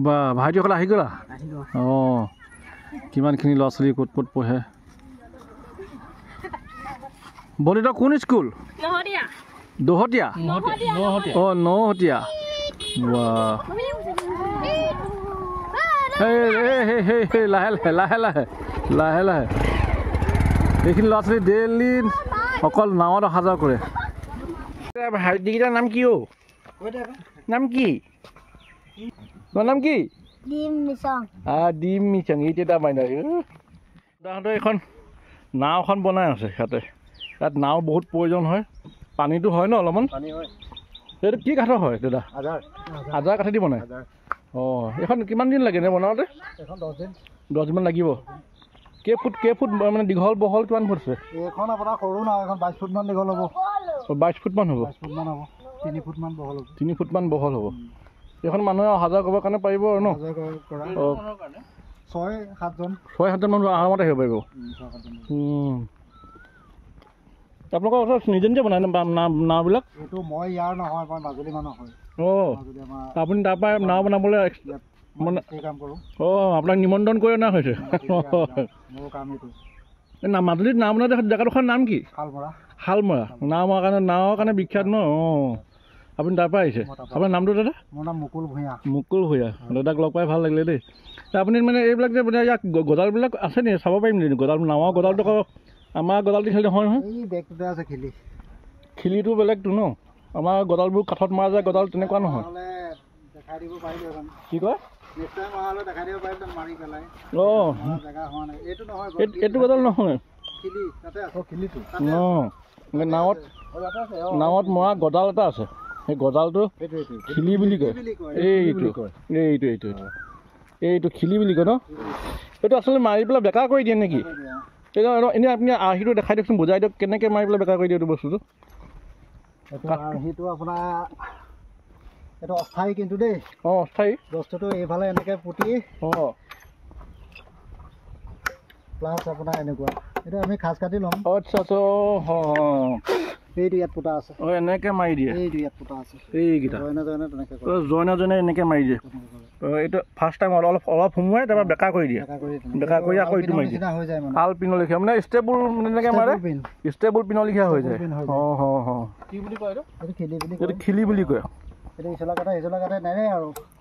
বা ভাইটিসকল আহি গ'লা? অঁ, কিমানখিনি ল'ৰা ছোৱালী ক'ত ক'ত পঢ়ে। বনিতা কোন স্কুল? দহতীয়া। অঁ, নহতীয়া। বাহ, লাহে লাহে লাহে লাহে লাহে লাহে। এইখিনি ল'ৰা ছোৱালী ডেইলি অকল নাৱত অহা যোৱা কৰে। ভাইটিকেইটাৰ নাম কি? অ' নাম কি? তোমাৰ নাম কি? ডিম মিচং। এইটো এটা মাইনা। তাহাঁতৰ এইখন নাওখন বনাই আছে সিহঁতে। ইয়াত নাও বহুত প্ৰয়োজন হয়, পানীটো হয় ন অলপমান। এইটো কি কাঠৰ হয় দাদা? আজাৰ কাঠেদি বনায়। অঁ, এইখন কিমান দিন লাগে বনাওঁতে? 10 দিনমান লাগিব। কেইফুট মানে দীঘল বহল কিমান ফুট আছে? এইখন আপোনাৰ সৰু নাও, এখন 22 ফুটমান দীঘল হ'ব। 22 ফুটমান হ'ব। 3 ফুটমান বহল হ'ব। 3 ফুটমান বহল হ'ব। এইখন মানুহে অহা যোৱা কৰিবৰ কাৰণে পাৰিব আৰু ন? 6-7 জন। 6-7 জন মানুহ আৰামত আহিব পাৰিব। আপোনালোকৰ ওচৰত নিজে নিজে বনায় নাওবিলাক? এইটো মই ইয়াৰ নহয়, মই মাজুলী মানুহ হয়। অঁ, আপুনি তাৰপৰা নাও বনাবলৈ মানে কাম কৰোঁ। অঁ, আপোনাক নিমন্ত্ৰণ কৰি অনা হৈছে। মোৰ কাম এইটো। মাজুলীত নাও বনোৱা জেগাডোখৰ নাম কি? শালমৰা। শালমৰা নাও মৰাৰ কাৰণে, নাৱৰ কাৰণে বিখ্যাত ন? অঁ, আপুনি তাৰপৰা আহিছে। আপোনাৰ নামটো দাদা? মোৰ নাম মুকুল ভূঞা। মুকুল ভূঞা, দাদাক লগ পাই ভাল লাগিলে দেই। আপুনি মানে এইবিলাক যে মানে ইয়াত গজালবিলাক আছে নেকি, চাব পাৰিম নেকি? গজাল নাৱৰ গজালটো আকৌ আমাৰ গজালটো খেলি নহয় নহয়। এই বেগটোতে আছে খিলি। খিলিটো বেলেগটো ন? আমাৰ গজালবোৰ কাঠত মাৰা যায়, গজাল তেনেকুৱা নহয়। কি কয়? অঁ, এইটো গজাল নহয়। অঁ, নাৱত মৰা গজাল এটা আছে, সেই গজালটো খিলি বুলি কয়। এইটো এইটো এইটো এইটো এইটো খিলি বুলি কয় ন? এইটো আচলতে মাৰি পেলাই বেকা কৰি দিয়ে নেকি? এনেই আপুনি আৰ্হিটো দেখাই দিয়কচোন, বুজাই দিয়ক কেনেকৈ মাৰি পেলাই বেকা কৰি দিয়ে এইটো বস্তুটো। আৰ্হিটো আপোনাৰ এইটো অস্থায়ী কিন্তু দেই। অঁ, অস্থায়ী বস্তুটো এইফালে এনেকৈ পুতি। অঁ, প্লাছ আপোনাৰ এনেকুৱা এইটো আমি খাজ কাটি ল'ম। আচ্ছা আচ্ছা, অঁ, এইটো ইয়াত পোতা আছে। অঁ, এনেকৈ মাৰি দিয়ে। এইটো ইয়াত পোতা আছে। এইকেইটা জইনে জইনে তেনেকৈ জইনে জইনে এনেকৈ মাৰি দিয়ে। এইটো ফাৰ্ষ্ট টাইম অলপ অলপ সোমোৱাই তাৰপৰা বেকা কৰি দিয়ে। বেকা কৰি আকৌ এইটো মাৰি দিয়ে। আল পিনৰ লেখীয়া মানে ষ্টেবল এনেকৈ মাৰে, ষ্টেবল পিনৰ লেখীয়া হৈ যায়। অঁ অঁ অঁ, কি বুলি কয় এইটো? এইটো খিলি বুলি কয়।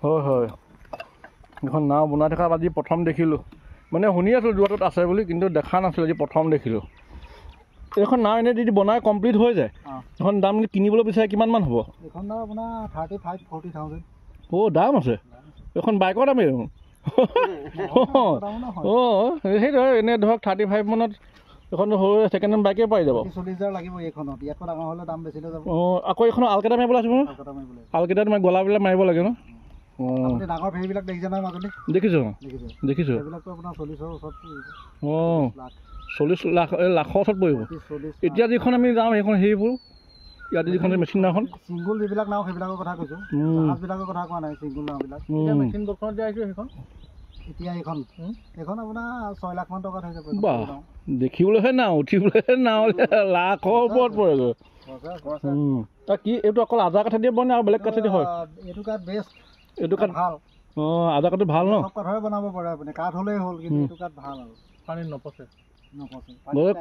হয় হয়, এইখন নাও বনাই থকা আজি প্ৰথম দেখিলোঁ। মানে শুনি আছিলোঁ যোৰহাটত আছে বুলি, কিন্তু দেখা নাছিলোঁ, আজি প্ৰথম দেখিলোঁ। এইখন নাও এনেই যদি বনাই কমপ্লিট হৈ যায়, এইখন দাম কিনিবলৈ বিচাৰে কিমানমান হ'ব? এইখন নাও আপোনাৰ 35-40 থাউজেণ্ড। অ', দাম আছে এইখন, বাইকৰ দামেই দেখোন। অঁ, সেইটো এনেই ধৰক 35 মানত এইখন সৰু ছেকেণ্ড হেণ্ড বাইকে পাই যাব। 40 হাজাৰ লাগিব এইখনত, ইয়াতকৈ ডাঙৰ হ'লে দাম বেছিলৈ যাব। অঁ, আকৌ এইখন আলকেটা মাৰিবলৈ আছে নহয়? আলকেটাত মানে গলাবিলাক মাৰিব লাগে ন? অঁ, ডাঙৰ ফেৰীবিলাক দেখিছে নহয় মাজুলী? দেখিছোঁ দেখিছোঁ। সেইবিলাকতো আপোনাৰ 40ৰ ওচৰত। অঁ, 40 লাখ, লাখৰ ওচৰত পৰিব। এতিয়া যিখন আমি যাওঁ সেইখন, সেইবোৰ ইয়াত যিখন মেচিন নাওখন। চিংগুল যিবিলাক নাও সেইবিলাকৰ কথা কৈছোঁ, জাহাজবিলাকৰ কথা কোৱা নাই। চিংগুল নাওবিলাক মেচিন বোটখনত যে আহিছোঁ সেইখন। এতিয়া এইখন আপোনাৰ 6 লাখমান টকাত হৈ যাব। বাহ, দেখিবলৈহে নাও, উঠিবলৈহে নাও লাখৰ ওপৰত পৰেগৈ। তাক কি এইটো অকল আজাৰ কাঠেদি বনে আৰু বেলেগ কাঠেদি হয়? এইটো কাঠ বেষ্ট। এইটো কাঠ ভাল। অঁ, আজাৰ কাঠটো ভাল ন? চব কাঠৰে বনাব পাৰে আপুনি, কাঠ হ'লেই হ'ল, কিন্তু এইটো কাঠ ভাল আৰু পানীত নপচে।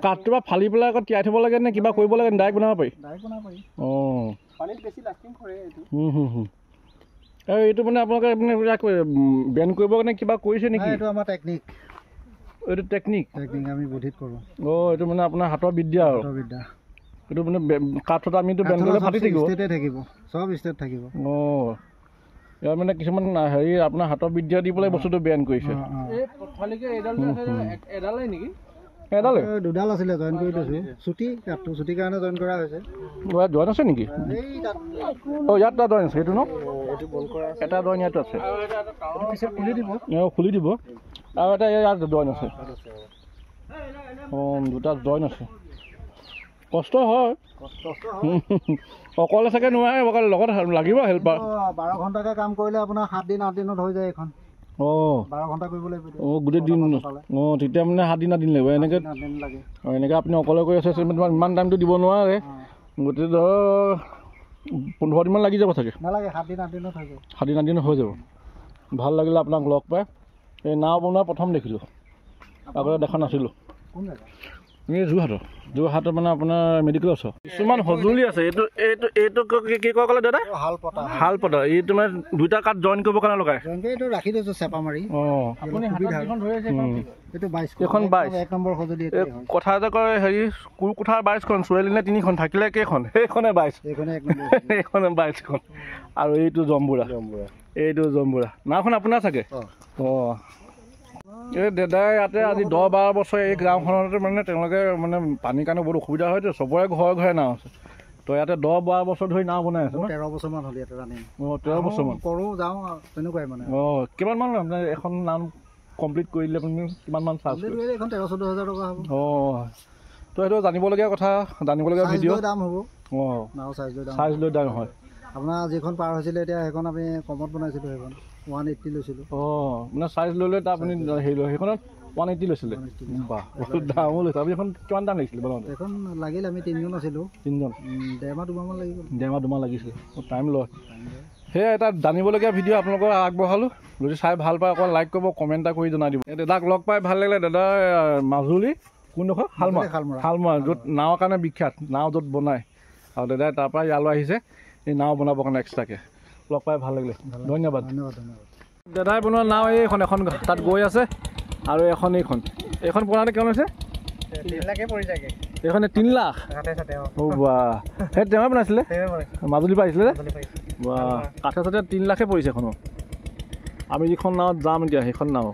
কাঠটো বা ফালি পেলাই আকৌ তিয়াই থ'ব লাগে নে কিবা কৰিব লাগে? ডাইৰেক্ট বনাব পাৰি? ডাইৰেক্ট বনাব পাৰি। অঁ, পানীত বেছি লাষ্টিং কৰে এইটো। আৰু এইটো মানে আপোনালোকে মানে এইবিলাক বেন কৰিবৰ কাৰণে কিবা কৰিছে নেকি? এইটো আমাৰ টেকনিক। এইটো টেকনিক? টেকনিক আমি বুদ্ধিত কৰোঁ। অঁ, এইটো মানে আপোনাৰ হাতৰ বিদ্যা আৰু। হাতৰ বিদ্যা। এইটো মানে কাঠত আমিতো বেন কৰিলে ফাটি থাকিব। ষ্টেটে থাকিব, চব ষ্টেট থাকিব। অঁ, ইয়াৰ মানে কিছুমান হেৰি আপোনাৰ হাতৰ বিদ্যা দি পেলাই বস্তুটো বেন কৰিছে। নেকি? এডালে? দুডাল আছিলে, জইন কৰি থৈছোঁ। চুটি কাঠটো, চুটি কাৰণে জইন কৰা হৈছে। ইয়াত জইন আছে নেকি? অঁ, ইয়াত এটা জইন আছে, সেইটো ন? এটা জইন ইয়াতো আছে। খুলি দিব। অঁ, খুলি দিব। আৰু এটা ইয়াত জইন আছে। অঁ, দুটা জইন আছে। কষ্ট হয়, অকলে চাগে নোৱাৰে, অকলে লগত লাগিব হেল্পাৰ। 12 ঘণ্টাকৈ কাম কৰিলে আপোনাৰ 7 দিন 8 দিনত হৈ যায় এইখন। অঁ, 12 ঘণ্টা কৰিব লাগিব। অঁ, গোটেই দিন। অঁ, তেতিয়া মানে 7 দিন 8 দিন লাগিব এনেকৈ। লাগে। অঁ, এনেকৈ আপুনি অকলে কৰি আছে, ইমান টাইমটো দিব নোৱাৰে। গোটেই ধৰক 15 দিনমান লাগি যাব চাগে। নালাগে, 7 দিন 8 দিনত হৈ যাব। 7 দিন 8 দিনত হৈ যাব। ভাল লাগিলে আপোনাক লগ পাই। এই নাও বনোৱা প্ৰথম দেখিলোঁ, আগতে দেখা নাছিলোঁ। এই যোৰহাটৰ মানে আপোনাৰ মেডিকেল ওচৰ কিছুমান সঁজুলি আছে। এইটো এইটো এইটো কি কয় ক'লে দাদা? শাল পতা। এইটো মানে দুটা কাঠ জইন কৰিবৰ কাৰণে লগায়। ৰাখি থৈছোঁ চেপা মাৰি। অঁ, এইখন 22 কথা এটা কয়, হেৰি কোৰ কোঠাৰ 22খন, চোৱালী নে 3খন, থাকিলে কেইখন? সেইখনে 22, এইখনে 22খন। আৰু এইটো জম্বুৰা, এইটো জম্বুৰা নাওখন আপোনাৰ চাগে? অঁ, এই দাদাই ইয়াতে আজি 10-12 বছৰ এই গাঁওখনতে মানে তেওঁলোকে মানে পানীৰ কাৰণে বহুত অসুবিধা হয়তো, চবৰে ঘৰে ঘৰে নাও আছে। তো ইয়াতে 10-12 বছৰ ধৰি নাও বনাই আছে ন? 13 বছৰমান হ'ল ইয়াতে ৰানিং। অঁ, 13 বছৰমান কৰোঁ, যাওঁ তেনেকুৱাই মানে। অঁ, কিমান মান আপোনাৰ এখন নাম কমপ্লিট কৰি দিলে আপুনি কিমান মান চাৰ্জ কৰে? এইখন 13-14 হাজাৰ টকা হ'ব। অঁ, তো সেইটো জানিবলগীয়া কথা, জানিবলগীয়া ভিডিঅ'। দাম হ'ব। অঁ, নাও চাইজ লৈ দাম, চাইজ লৈ দাম হয়। আপোনাৰ যিখন পাৰ হৈছিলে এতিয়া সেইখন আমি কমত বনাইছিলোঁ, সেইখন 180 লৈছিলোঁ। অঁ, মানে চাইজ লৈ লৈ তাত আপুনি হেৰি লয়, সেইখনত 180 লৈছিলে। বাহ, বহুত দামো লৈছে। আপুনি এখন কিমান দাম লাগিছিলে বনাওঁতে? এখন লাগিল, আমি 3জন আছিলোঁ। 3জন? 1.5 মাহ 2 মাহমান লাগি গ'ল। 1.5 মাহ 2 মাহ লাগিছিলে, টাইম লয়। সেয়া এটা জানিবলগীয়া ভিডিঅ' আপোনালোকৰ আগবঢ়ালোঁ। যদি চাই ভাল পায় অকণ লাইক কৰিব, কমেণ্ট এটা কৰি জনাই দিব। দাদাক লগ পাই ভাল লাগিলে। দাদা মাজুলী কোনডোখৰ? শালমৰা। শালমৰা, য'ত নাৱৰ কাৰণে বিখ্যাত, নাও য'ত বনায়। আৰু দাদাই তাৰপৰা ইয়ালৈ আহিছে এই নাও বনাবৰ কাৰণে এক্সট্ৰাকৈ। লগ পাই ভাল লাগিলে, ধন্যবাদ। দাদাই বনোৱা নাও এইখন, এখন তাত গৈ আছে আৰু এখন এইখন। এইখন বনাওঁতে কিমান হৈছে? এইখনে 3 লাখ। অ' বাহ, সেই তেওঁৱে বনাইছিলে, মাজুলীৰ পৰা আহিছিলে। বাহ, কাঠে চাঠে 3 লাখে পৰিছে এখনো। আমি যিখন নাৱত যাম এতিয়া সেইখন নাও